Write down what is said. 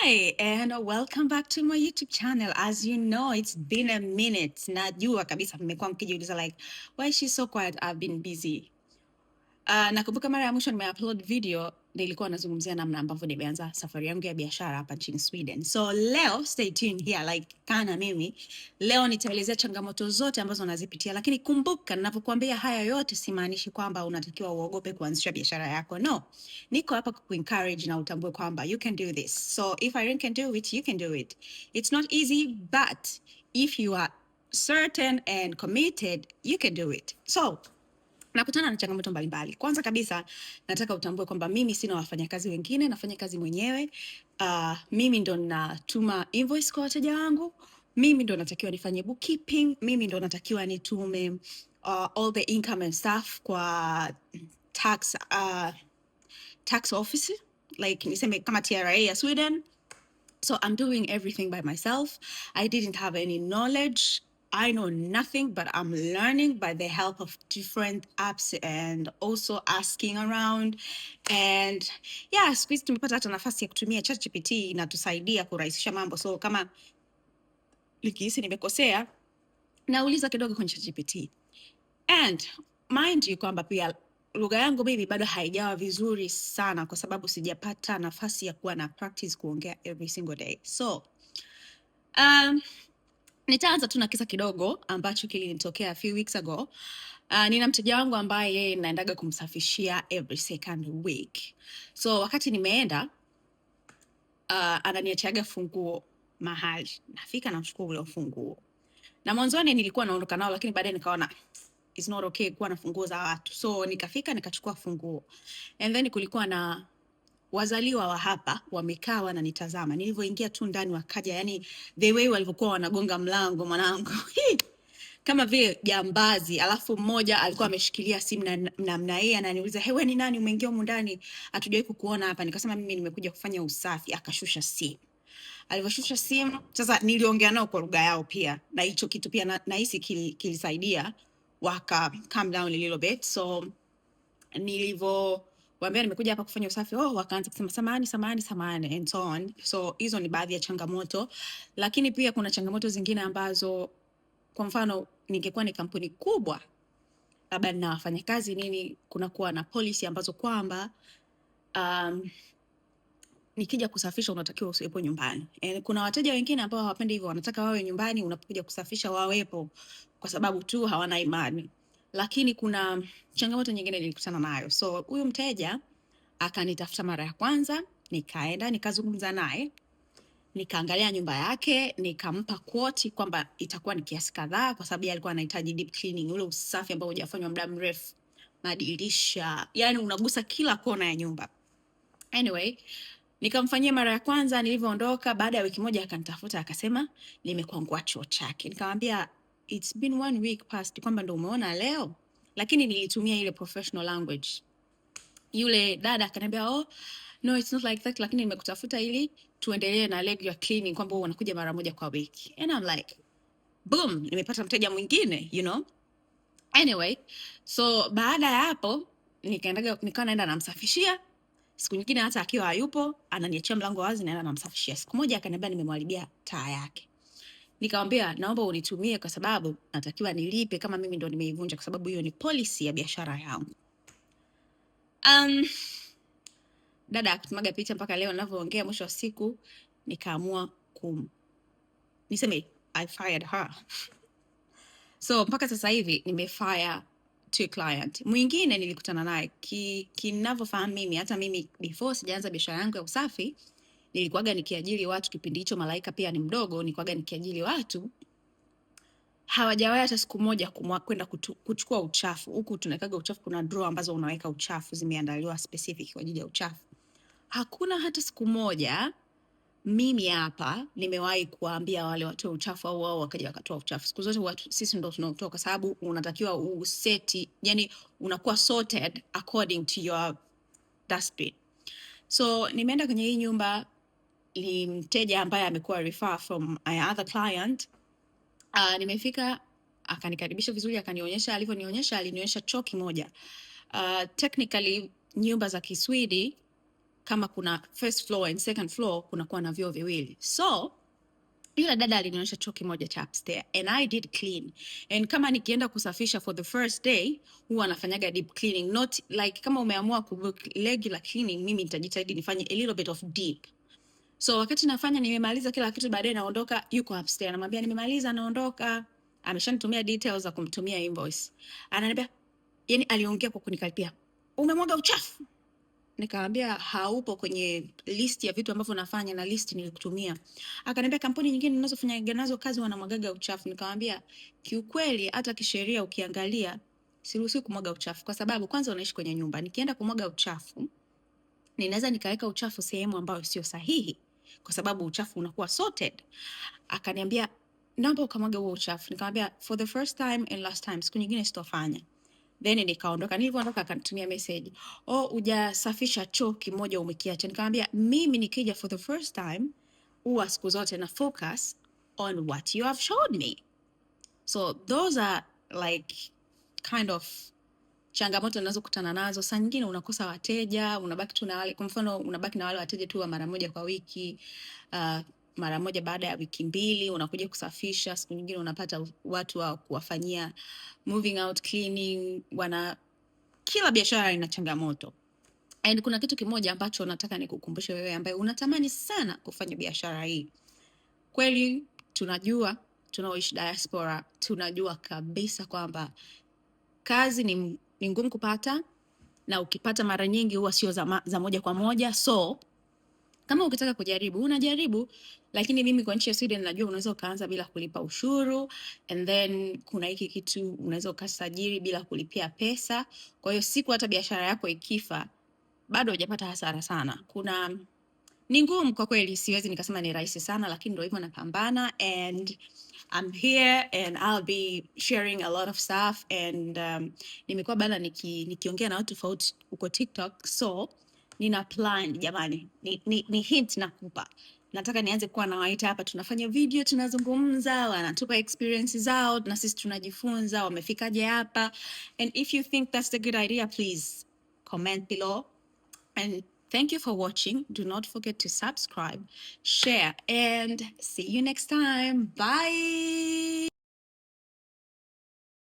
Hi, and welcome back to my YouTube channel. As you know, it's been a minute. Najua kabisa mmekuwa mkijiuliza like, why is she so quiet? I've been busy. Nakumbuka mara ya mwisho nimeupload video nilikuwa nazungumzia namna ambavyo nimeanza safari yangu ya biashara hapa nchini Sweden. So leo stay tuned here, like kana mimi leo nitaelezea changamoto zote ambazo nazipitia, lakini kumbuka, ninavyokuambia haya yote simaanishi kwamba unatakiwa uogope kuanzisha biashara yako. No, niko hapa kukuencourage na utambue kwamba you can do this. So if Irene can do it, you can do it. It's not easy, but if you are certain and committed, you can do it. So nakutana na changamoto mbalimbali. Kwanza kabisa nataka utambue kwamba mimi sina wafanyakazi wengine, nafanya kazi mwenyewe. Mimi ndo natuma invoice kwa wateja wangu, mimi ndo natakiwa nifanye bookkeeping, mimi ndo natakiwa nitume all the income and stuff kwa tax office, like niseme kama TRA ya Sweden. So I'm doing everything by myself. I didn't have any knowledge. I know nothing, but I'm learning by the help of different apps and also asking around. And yeah, siku hizi tumepata hata nafasi ya kutumia ChatGPT, inatusaidia kurahisisha mambo. So kama nikihisi nimekosea, nauliza kidogo kwenye ChatGPT. And mind you kwamba pia lugha yangu mimi bado haijawa vizuri sana kwa sababu sijapata nafasi ya kuwa na practice kuongea every single day. So nitaanza tu na kisa kidogo ambacho kilinitokea a few weeks ago. Nina mteja wangu ambaye yeye naendaga kumsafishia every second week. So wakati nimeenda, ananiachiaga funguo mahali. Nafika namchukua ule ufunguo. Na mwanzoni nilikuwa naondoka nao, lakini baadaye nikaona it's not okay kuwa na funguo za watu. So nikafika nikachukua funguo. And then kulikuwa na wazaliwa wa hapa wamekaa wananitazama. Nilivyoingia tu ndani wakaja, yani the way walivyokuwa wanagonga mlango, mwanangu, kama vile jambazi. Alafu mmoja alikuwa ameshikilia simu na namna hii ananiuliza, "Hey, wewe ni nani umeingia humu ndani? Hatujawahi kukuona hapa." Nikasema mimi nimekuja kufanya usafi. Akashusha simu. Alivyoshusha simu, sasa niliongea nao kwa lugha yao pia, na hicho kitu pia nahisi kilisaidia waka calm down a little bit. So nilivyowaambia nimekuja hapa kufanya usafi, oh, wakaanza kusema samahani, samahani, samahani and so on. So hizo ni baadhi ya changamoto, lakini pia kuna changamoto zingine ambazo, kwa mfano, ningekuwa ni kampuni kubwa, labda nina wafanyakazi nini, kunakuwa na policy ambazo kwamba nikija kusafisha unatakiwa usiwepo nyumbani. And kuna wateja wengine ambao hawapendi hivyo, wanataka wawe nyumbani, unapokuja kusafisha wawepo, kwa sababu tu hawana imani. Lakini kuna changamoto nyingine nilikutana nayo. So huyu mteja akanitafuta mara ya kwanza, nikaenda nikazungumza naye, nikaangalia nyumba yake, nikampa quote kwamba itakuwa ni kiasi kadhaa, kwa sababu yeye alikuwa anahitaji deep cleaning, ule usafi ambao hujafanywa muda mrefu, madirisha, yani unagusa kila kona ya nyumba. Anyway, nikamfanyia mara ya kwanza. Nilivyoondoka, baada ya wiki moja akanitafuta akasema nimekwangua choo chake. Nikamwambia it's been one week past, kwamba ndo umeona leo, lakini nilitumia ile professional language. Yule dada akaniambia, "Oh no, it's not like that, lakini nimekutafuta ili tuendelee na regular cleaning, kwamba unakuja mara moja kwa wiki." And I'm like, boom, nimepata mteja mwingine. Anyway, so baada ya hapo nikaendaga nikawa naenda namsafishia. Siku nyingine hata akiwa hayupo ananiachia mlango wazi, naenda namsafishia. Siku moja akaniambia nimemharibia taa yake. Nikamwambia naomba unitumie kwa sababu natakiwa nilipe kama mimi ndo nimeivunja, kwa sababu hiyo ni policy ya biashara yangu. Dada akutumaga picha mpaka leo ninavyoongea. Mwisho wa siku nikaamua niseme I fired her. So mpaka sasa hivi nimefire two client. Mwingine nilikutana naye kinavyofahamu mimi, hata mimi before sijaanza biashara yangu ya usafi nilikuwaga nikiajiri watu. Kipindi hicho Malaika pia ni mdogo, nilikuwaga nikiajiri watu, hawajawahi hata siku moja kwenda kuchukua uchafu. Huku tunawekaga uchafu, kuna drawer ambazo unaweka uchafu zimeandaliwa specific kwa ajili ya uchafu. Hakuna hata siku moja mimi hapa nimewahi kuwaambia wale watoe uchafu au wao wakaja wakatoa uchafu. Siku zote watu, sisi ndo tunaotoa kwa sababu unatakiwa useti, yani unakuwa sorted according to your dustbin. So nimeenda kwenye hii nyumba, ni mteja ambaye amekuwa refer from my other client. Nimefika akanikaribisha vizuri, akanionyesha. Alivyonionyesha, alinionyesha choo kimoja. Technically nyumba za Kiswidi Kama kuna first floor and second floor, kunakuwa na vyoo viwili. So yule dada alinionyesha choo kimoja cha upstairs and I did clean. And kama nikienda kusafisha for the first day, huwa nafanyaga deep cleaning. Not like kama umeamua kubook regular cleaning, mimi nitajitahidi nifanye a little bit of deep. So wakati nafanya, nimemaliza kila kitu, baadaye naondoka, yuko upstairs, namwambia nimemaliza, naondoka. Ameshanitumia details za kumtumia invoice. Ananiambia, yani aliongea kwa kunikaripia, "Umemwaga uchafu." Nikamwambia haupo kwenye list ya vitu ambavyo nafanya na list nilikutumia. Akaniambia kampuni nyingine ninazofanya nazo kazi wanamwagaga uchafu. Nikamwambia kiukweli, hata kisheria ukiangalia, siruhusiwi kumwaga uchafu kwa sababu kwanza unaishi kwenye nyumba. Nikienda kumwaga uchafu, ninaweza nikaweka uchafu sehemu ambayo sio sahihi, kwa sababu uchafu unakuwa sorted. Akaniambia naomba ukamwaga huo uchafu. Nikamwambia for the first time and last time, siku nyingine sitofanya. Then nikaondoka. Nilivyoondoka akanitumia message, "Oh, hujasafisha choo kimoja, umekiacha." Nikamwambia mimi nikija for the first time huwa siku zote na focus on what you have showed me. So those are like kind of changamoto ninazokutana nazo. Saa nyingine unakosa wateja, unabaki tu na wale, kwa mfano unabaki na wale wateja tu wa mara moja kwa wiki, mara moja baada ya wiki 2 unakuja kusafisha. Siku nyingine unapata watu wa kuwafanyia moving out cleaning. Wana kila biashara ina changamoto. And kuna kitu kimoja ambacho nataka nikukumbushe wewe ambaye unatamani sana kufanya biashara hii. Kweli tunajua, tunaoishi diaspora tunajua kabisa kwamba kazi ni ngumu kupata, na ukipata mara nyingi huwa sio za moja kwa moja. So kama ukitaka kujaribu, unajaribu, lakini mimi kwa nchi ya Sweden najua unaweza ukaanza bila kulipa ushuru, and then kuna hiki kitu unaweza ukasajili bila kulipia pesa. Kwa hiyo siku hata biashara yako ikifa, bado hujapata hasara sana. Kuna ni ngumu kwa kweli, siwezi nikasema ni rahisi sana, lakini ndio hivyo, napambana and I'm here and I'll be sharing a lot of stuff and nimekuwa bana nikiongea na watu tofauti huko TikTok, so nina plan jamani, ni hint nakupa. Nataka nianze kuwa nawaita hapa, tunafanya video, tunazungumza, wanatupa experience zao na sisi tunajifunza wamefikaje hapa. And if you think that's a good idea, please comment below. And thank you for watching. Do not forget to subscribe, share, and see you next time. Bye.